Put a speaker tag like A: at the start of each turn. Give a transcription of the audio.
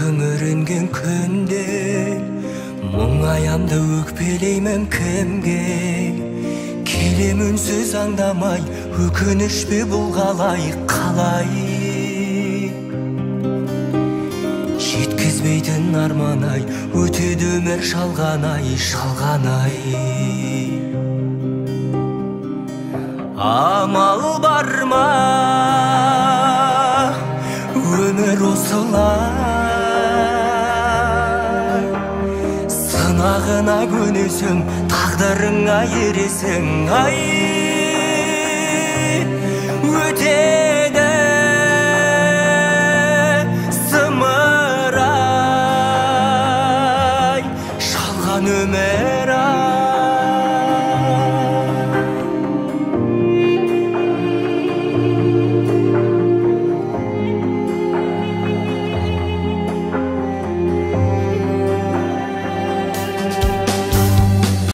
A: Күңіренген күнде мұңаямды өкпелеймін кімге? Келем үнсіз аңдамай, өкініш пе бұл қалай, қалай? Жеткізбейтін арман ай, өтеді өмір жалған ай, жалған ай. Амал бар ма, өмір осылай? Сынағына көнесің, тағдырыңа ересің, ай, өтеді.